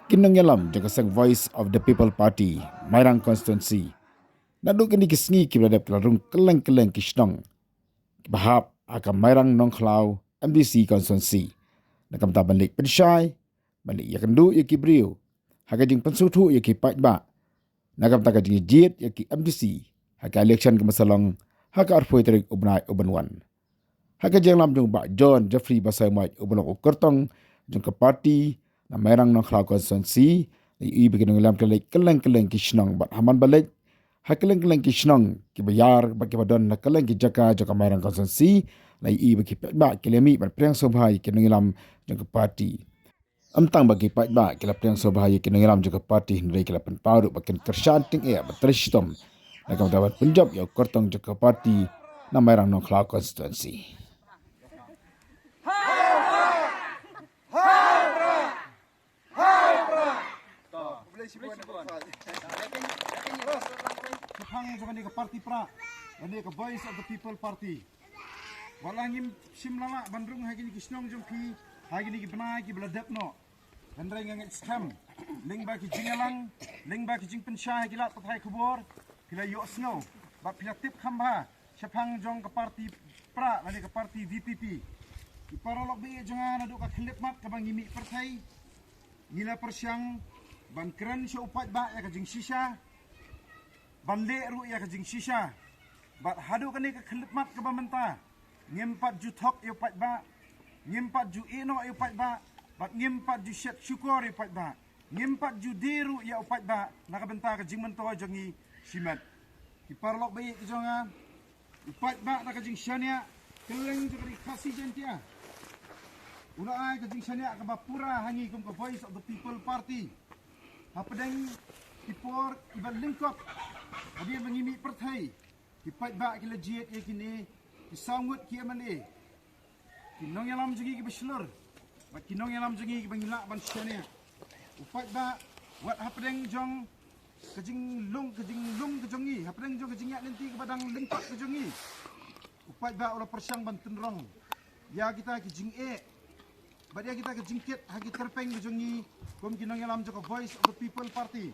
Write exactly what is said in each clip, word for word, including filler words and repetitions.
ki nongïalam jong ka seng Voice of the People Party, Mairang Constituency. Naduh kine ki sngi kiba la dep ki la rung kylleng kylleng ki shnong kiba hap ha ka Mairang Nongkhlaw M D C Constituency. Na ka bynta ban leit pynshai, ban leit ïakynduh ïa ki briew ha ka jingpynsngewthuh ïa ki paidbah na ka bynta ka jingjied ïa ki M D C ha ka election kaba sa long ha ka arphew tarik u bnai uban wan. Ha ka jingïalam jong u Bah John Jeffrey Basaiawmoit uba long u kyrtong jong ka party na Mairang Nongkhlaw Constituency, la ïohi ba ki nongïalam ki la leit kylleng kylleng ki shnong bad ha man ba leit ha kylleng kylleng ki shnong kiba ïar bad kiba don na kylleng ki jaka jong ka Mairang Constituency, la ïohi ba ki paidbah ki la mih ban pdiang sngewbha ïa ki nongïalam jong ka party. Ym tang ba ki paidbah ki la pdiang sngewbha ïa ki nongïalam jong ka party, hynrei ki la pynpaw ruh ba kin kyrshan tyngeh ban trei shitom na ka bynta ban pynjop ïa u kyrtong jong ka party na Mairang Nongkhlaw Constituency. Shaphang jong kane ka party Prah, kane ka Voice of the People Party. Wat la ngim shym la lah ban rung ha kine ki shnong jong phi ha kine ki bnai kiba la dep noh, hynrei nga ngeit skhem lyngba ki jingïalang, lyngba ki jingpynshai ha ki lad pathai khubor, phi la ïohsngew bad phi la tip kham bha shaphang jong ka party Prah lane ka party V P P. Ki paralok ba ïeit jong nga, naduh ka khyllipmat kaba ngi mih pyrthei, ngi la pyrshang ban kren sha u paidbah ïa ka jingshisha, ban leh ruh ïa ka jingshisha. Bad haduh kane ka khyllipmat kaba mynta, ngim pat ju thok ïa u paidbah, ngim pat ju ïehnoh ïa u paidbah, bad ngim pat ju shet shukor ïa u paidbah, ngim pat ju die ruh ïa u paidbah na ka bynta ka jingmyntoi jong ngi shimet. Ki paralok ba ïeit jong nga, u paidbah na ka jingshaniah kylleng jong ka Ri Khasi Jaiñtia u la ai ka jingshaniah kaba pura ha ngi kum ka Voice of the People Party. Hapdeng ki por kiba lyngkot, hadien ba ngi mih pyrthei, ki paidbah ki la jied ïa kine ki saw ngut ki M L A, ki nongïalam jong ngi kiba shlur bad ki nongïalam jong ngi kiba ngi lah ban shaniah. U paidbah, wat hapdeng jong ka jinglung, ka jinglung ka jong ngi, hapdeng jong ka jingïaid lynti kaba dang lyngkot ka jong ngi, u paidbah u la pyrshang ban tynrong ïa kita ki jingeh bad ïa kita ki jingkit ha ki tyrpeng ka jong ngi kum ki nongïalam jong ka Voice of the People Party.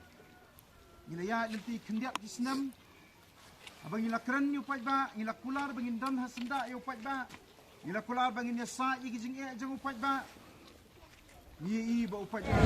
Ngi la ïaid lynti khyndiat ki snem, haba ngi la kren ïa u paidbah, ngi la kular ba ngin don ha syndah ïa u paidbah, ngi la kular ba ngin ïasaid ïa ki jingeh jong u paidbah. Ngi ïohi ba u paidbah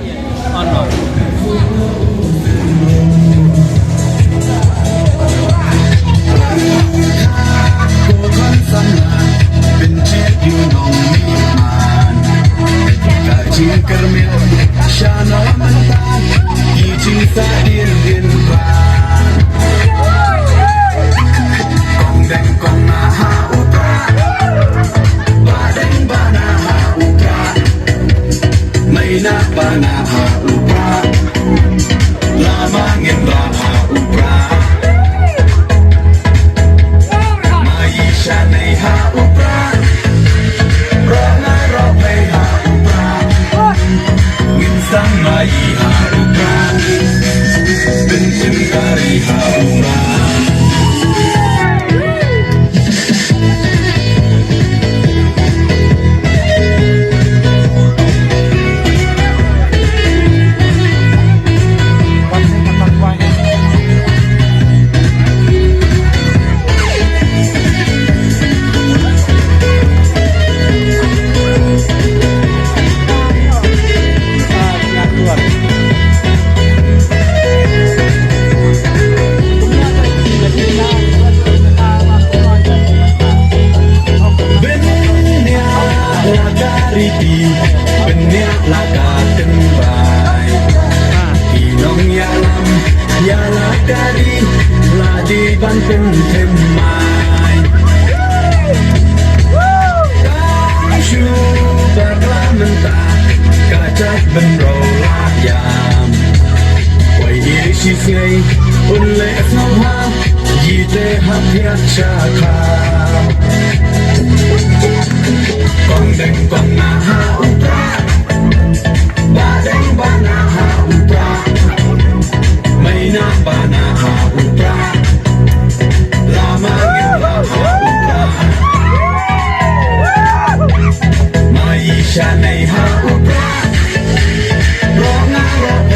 Bniah la ka riti, bniah la ka tynrai. Ki nongïalam ïa la ka ri la dei ban pynthymmai. Tang shu bakla mynta ka jait bynriew la ïam. Wei ïa shi sngi un leh sngewbha. Ite hap ïa cha kha. Kong deng kong na ha u Prah. Ba deng ba na ha u Prah. Mei na ba na ha u Prah. Lama ngin la ha u Prah. Mai sha nei ha u Prah. Rong a rong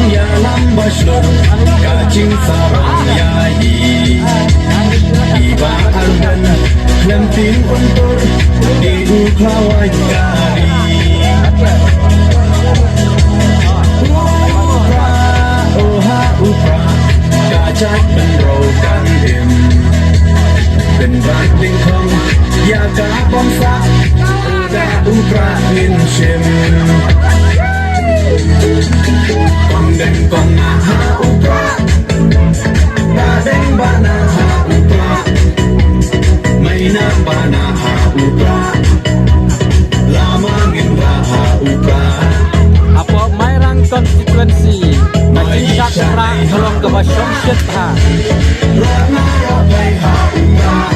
Ïalam ba shlur ka jingsarong ïa i. I Bah Ardent khlem tieng un tur, dei u khlawait ka ri. U Prah, oh ha u Prah, ka jait pynroi kan im. Pynban dyngkhong ïa ka bamsap, da u Prah ngin shim. Kong deng kong nah ha u Prah, da deng ba nah ha u Prah, mei nah ba nah ha u Prah, lama ngin rah ha u Prah. Hapoh Mairang constituency, ka jingshad Prah ka long kaba shongshit bha. Rah na rah bai ha u Prah,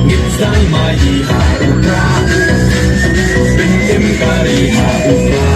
ngin sdang mai ha u Prah, pyntim ka ri ha u Prah.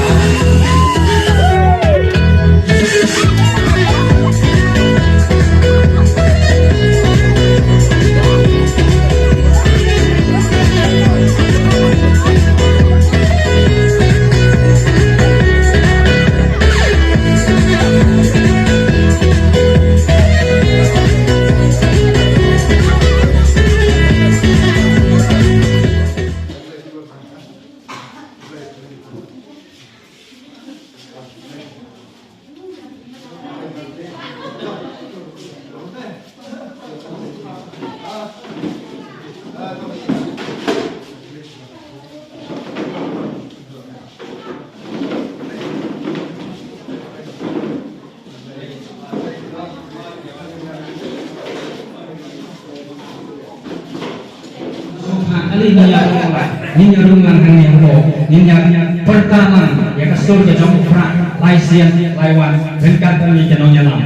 Sngewbha kali ngin ïa rung lang, ngin ïa rung lang hangne hapoh, ngin ïa pyrta lang ïa ka sur ka jong u Prah, lai sien lai wan, ryngkat bad ngi ki nongïalam.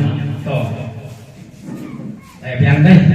To. Ai biang dei.